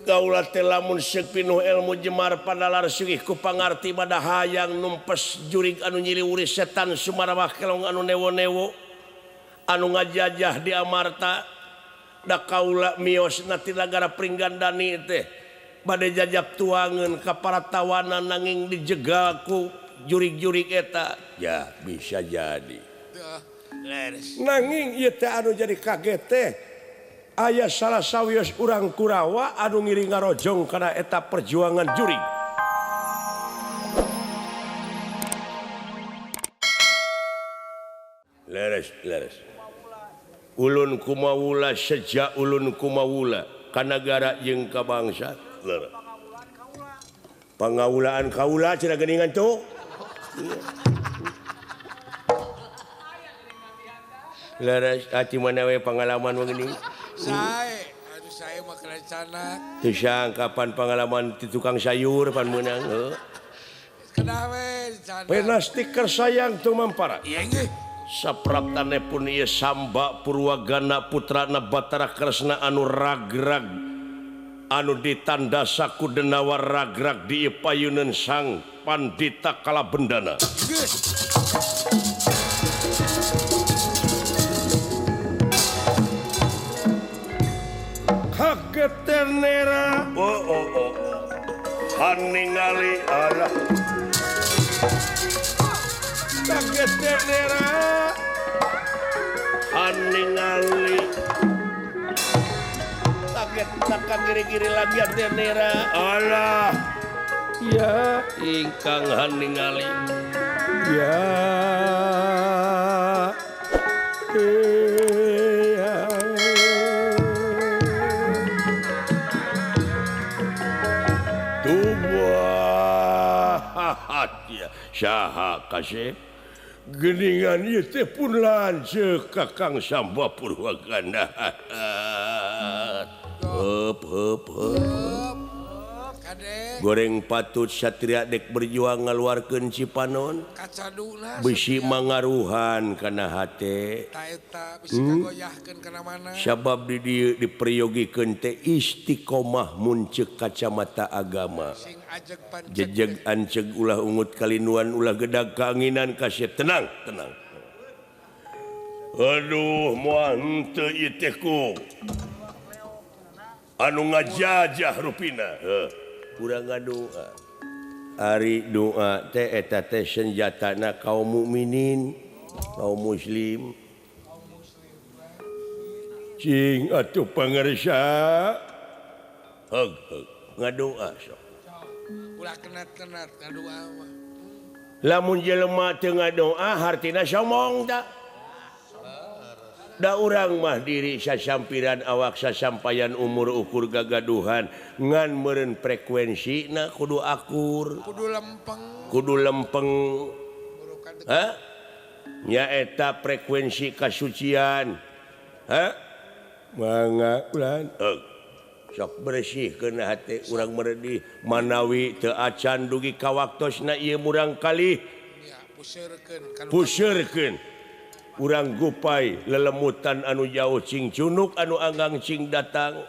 Kaula teh lamun seuk pinuh ilmu jemar padalar sugih ku pangarti pada hayang numpes jurig anu nyiliwuri setan Sumarawah kelong anu newo-newo anu ngajajah di Amarta da kaula miosna ti nagara Pringgandani teh bade jajap tuangeun ka para tawanan nanging dijegal ku jurig-jurig eta ya bisa jadi. Nanging ieu teh anu jadi kaget teh aya salah sawios urang Kurawa anu ngiring ngarojong kana eta perjuangan jurig. Leres leres. Ulun kumawula sejak ulun kumawula ka nagara jeung ka bangsa. Leres. Pangawulaan kaula cenah geuningan tuh. Leres ati mana we pangalaman geuning. Sae, aduh saya mah kerencana. Teu kapan pengalaman ti tukang sayur pan meunang heuh. Kedah we rencana. Pena stiker sayang tumampara. Iya nggih. Sapraptane pun ieu Samba Purwagana putrana Batara Kresna anu ragrag anu ditandasa ku denawa ragrag di payuneun Sang Pandita Kalabendana. Kageternera oh oh oh haningali ala kageternera haningali kaget kiri-kiri lagi ternera alah ya ingkang haningali ya saha kasep geuningan ieu teh pun lanceuk ka Kang Samba Purwagana. Heup heup heup. Goreng patut satria dek berjuang ngaluarkeun Cipanon. Bisi mangaruhan kana hate. Sabab di dieu diperyogikeun teh istiqomah mun ceuk kacamata agama. Jejeg anceg ulah ungut kalinuan ulah gedag kaanginan kasep tenang tenang. Aduh moal henteu ieu teh ku anu ngajajah rupina heuh urang ngadoa. Ari doa teh eta teh senjatana kaum mukminin kaum muslim. Cing atuh pangarsa heug heug ngadoa sok. Ulah kenat-kenat ngadoa mah. Lamun jelema teu ngadoa hartina somong ta. Da urang mah diri sasampiran awak sasampayan umur ukur gagaduhan ngan meureun frekuensina kudu akur. Kudu lempeng. Kudu lempeng. Hah? Nyaeta frekuensi kasucian. Hah? Mangga ulan. Sok bersih kena hati urang meredih manawi teu acan dugi ka waktosna ieu murang kali. Puseurkeun. Urang gupai lelemutan anu jauh cing cunuk anu anggang cing datang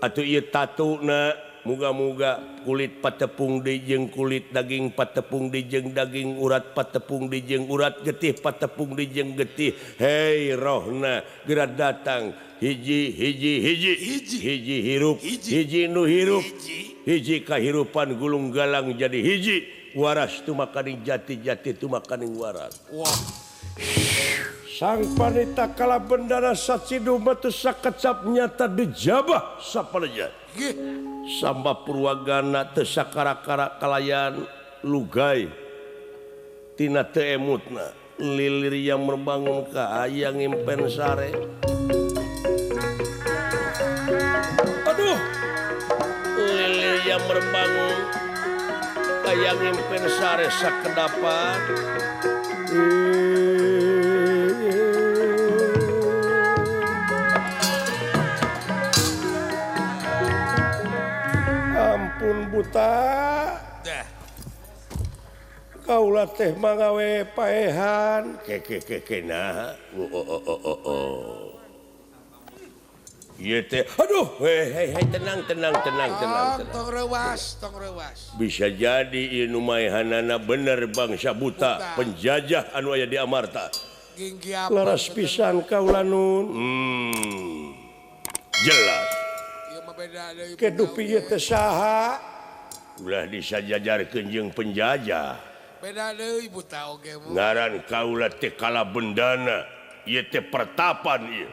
atuh ieu tatuna muga-muga kulit patepung deui jeung kulit daging patepung deui jeung daging urat patepung deui jeung urat getih patepung deui jeung getih hei rohna geura datang hiji hiji hiji hiji hirup hiji nu hirup hiji kahirupan gulung galang jadi hiji waras tumakaning jati-jati tumakaning waras. Wah. Sang Panita Kalabendana sacidu batu sakecap nyata dijabah sapaleja. Samba Purwagana teu sakara-kara kalayan lugai tina teu emutna lilir yang merbangun ka hayang impen sare. Aduh, lilir yang merbangun hayang impen sare sakedapan. Ampun buta. Kaula teh mangawe paehan. Keke keke nah. Oh oh oh oh. Ieu teh aduh hei hei tenang tenang tenang tenang tenang. Tong reuwas, tong reuwas. Bisa jadi ieu nu maehanana bener bangsa buta, penjajah anu aya di Amarta. Laras pisan kaula nun. Jelas. Ieu mah beda deui. Kedupi ieu teh saha? Ulah disajajarkeun jeung penjajah. Beda deui buta oge mah. Ngaran kaula teh Kalabendana, ieu teh pertapan ieu.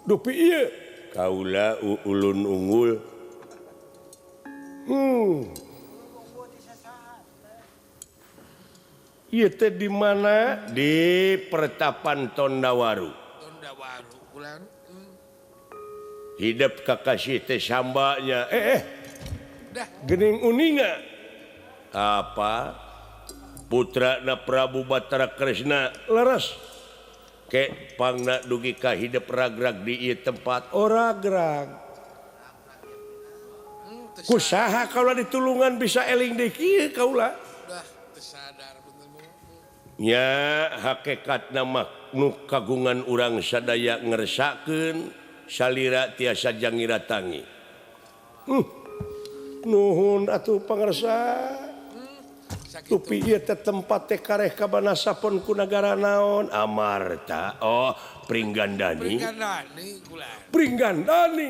Dupi ieu kaula ulun unggul. Ieu teh di mana? Di pertapan Tondawaru. Tondawaru ulan. Hidup kakasih teh sambanya. Geuning uninga. Apa? Putrana Prabu Batara Kresna leres. Ke pangna dugi ka hidep ragrag di ieu tempat. Oh ragrag. Kusaha kaula ditulungan bisa eling deui kieu kaula. Dah teu sadar bener mah. Nya hakikatna mah nu kagungan urang sadaya ngersakeun salira tiasa jangiratangi. Nuhun atuh pangersa. Tupi ieu teh tempat teh kareh kabanasapun ku nagara naon? Amarta. Oh, Pringgandani. Pringgandani kula. Pringgandani.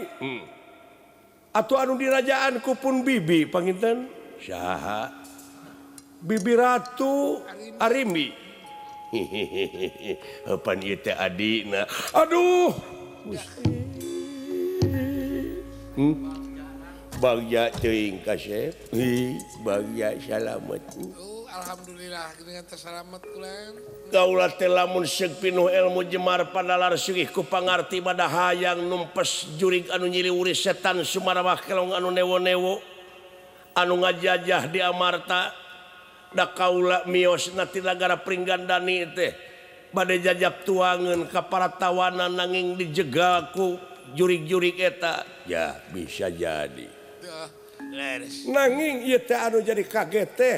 Atuh anu dirajaan ku pun bibi panginten? Saha? Bibi Ratu Arimbi. Hehehe. Pan ieu teh adina. Aduh. Gusti. Bagja teuing kasep. Hi, bagja salamet. Oh, alhamdulillah dengan tersalamet kula. Kaula teh lamun seug pinuh ilmu jemar padalar sugih ku pangarti pada hayang numpes jurig anu nyiliwuri setan sumarawah kelong anu newo-newo anu ngajajah di Amarta. Da kaula miosna ti nagara Pringgandani teh bade jajap tuangeun ka para tawanan nanging dijegal ku jurig-jurig eta. Ya bisa jadi. Nanging ieu teh anu jadi kaget teh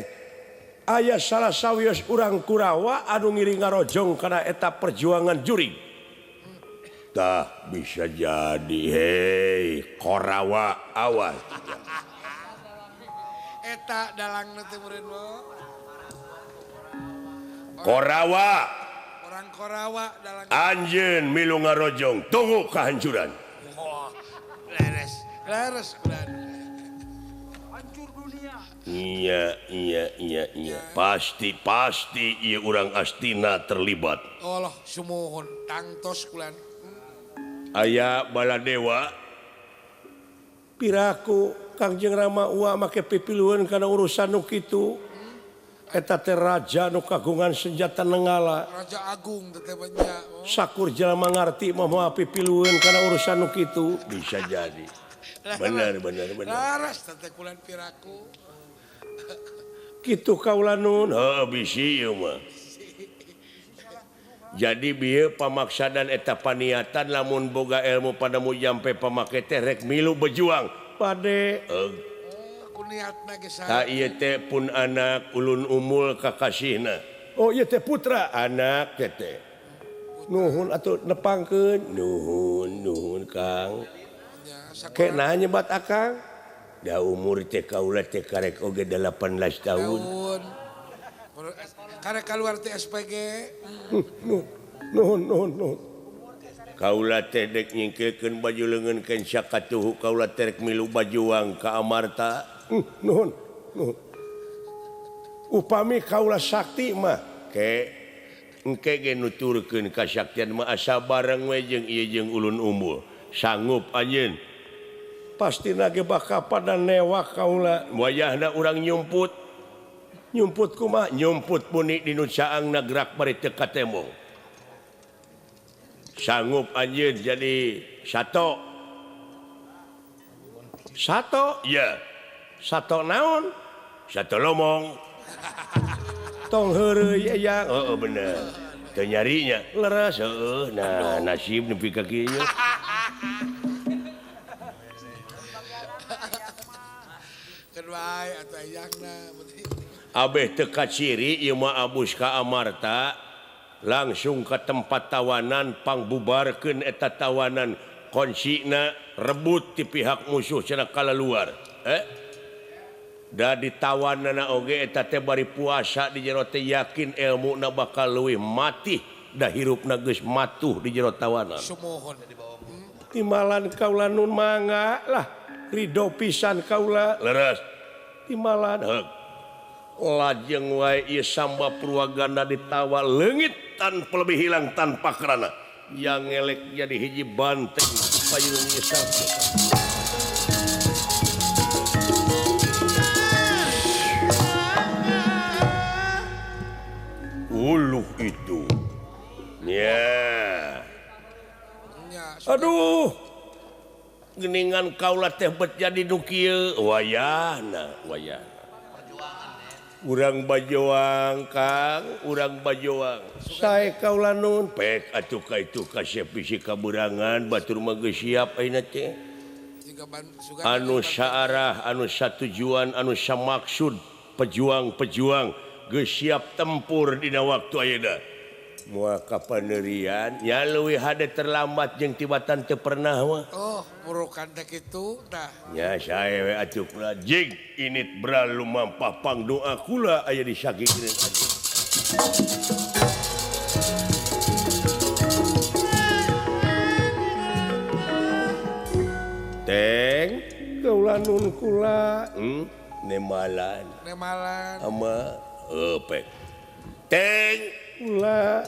aya salah sawios urang Kurawa anu ngiring ngarojong kana eta perjuangan jurig. Tah bisa jadi hei Korawa awas. Eta dalangna teh meureun mah. Korawa. Orang Korawa dalang. Anjeun milu ngarojong tunggu kehancuran. Oh, leres, leres kulan. Hancur dunia. Iya. Pasti ieu urang Astina terlibat. Allah sumuhun tangtos kulan. Aya Baladewa. Piraku Kangjeng Rama ua make pipilueun kana urusan nu kitu. Eta teh raja nu kagungan senjata nenggala. Raja Agung teh banyak. Sakur jelema ngarti mah moal pipilueun kana urusan nu kitu. Bisa jadi. Bener. Laras teh kulan piraku. Kitu kaula nun. Heuh bisi ieu mah. Jadi bieu pamaksadan eta paniatan lamun boga ilmu padamu jampe pamake teh rek milu berjuang. Pade. Ta ieu teh pun anak ulun umul kakasihna. Oh ieu teh putra anak teh teh. Nuhun atuh nepangkeun. Nuhun Kang. Ke naha nyebat akang? Da umur teh kaula teh karek oge 18 tahun. Karek keluar teh SPG. Nuhun. Kaula teh dek nyingkirkeun baju leungeun kensa katuhu kaula teh rek milu bajuang ka Amarta. Nuhun. Upami kaula sakti mah ke engke ge nuturkeun kasaktian mah asa bareng we jeung ieu jeung ulun umbul. Sanggup anjeun. Pastina ge bakal pada newak kaula. Wayahna urang nyumput. Nyumput kumaha? Nyumput puni di nu caangna gerak bari teu katembong. Sanggup anjeun jadi sato. Sato? Ya. Sato naon? Sato lomong. Tong heureuy aya. Heeh bener. Teu nyarinya. Leres heueuh. Nah, nasib nepi ka kieu. Kedua atuh ayangna. Abeh teu kaciri ieu mah abus ka Amarta. Langsung ke tempat tawanan pangbubarkeun eta tawanan kuncina rebut ti pihak musuh cenah kalaluar. Da ditawanana oge eta teh bari puasa di jero teh yakin ilmuna bakal leuwih mati da hirupna geus matuh di jero tawanan. Sumuhun. Timalan kaula nun mangga lah ridho pisan kaula leres. Timalan heug. Lajeng wae ieu Samba Purwaganda ditawa leungit tanpa lebih hilang tanpa kerana. Yang ngelek jadi hiji banteng payung ieu Samba. Uluh itu. Ya. Aduh. Geningan kaula teh bet jadi nu kieu. Wayahna, wayahna. Urang bajoang Kang, urang bajoang. Sae kaula nun pek atuh ka itu kasep bisi kaberangan batur mah geus siap ayeuna teh. Anu saarah, anu satujuan, anu samaksud pejuang-pejuang geus siap tempur dina waktu ayeuna. Moal kapanerian nya leuwih hade terlambat jeung tibatan teu pernah mah. Oh, burukan teh kitu tah. Nya sae we atuh kula jig init bral lumampah pangdoa kula aya di sakikireun atuh. Teng kaula nun kula nemalan. Nemalan. Ama pek. Teng kula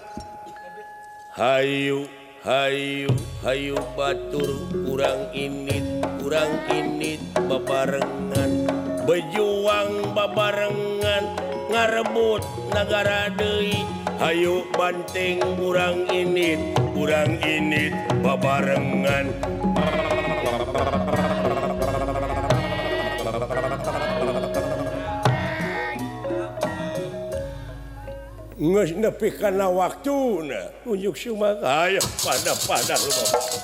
hayu hayu hayu batur urang init babarengan bejuang babarengan ngarebut nagara deui hayu banteng urang init babarengan. Geus nepi kana waktuna unjuk sumang ayo pada-pada lumampah.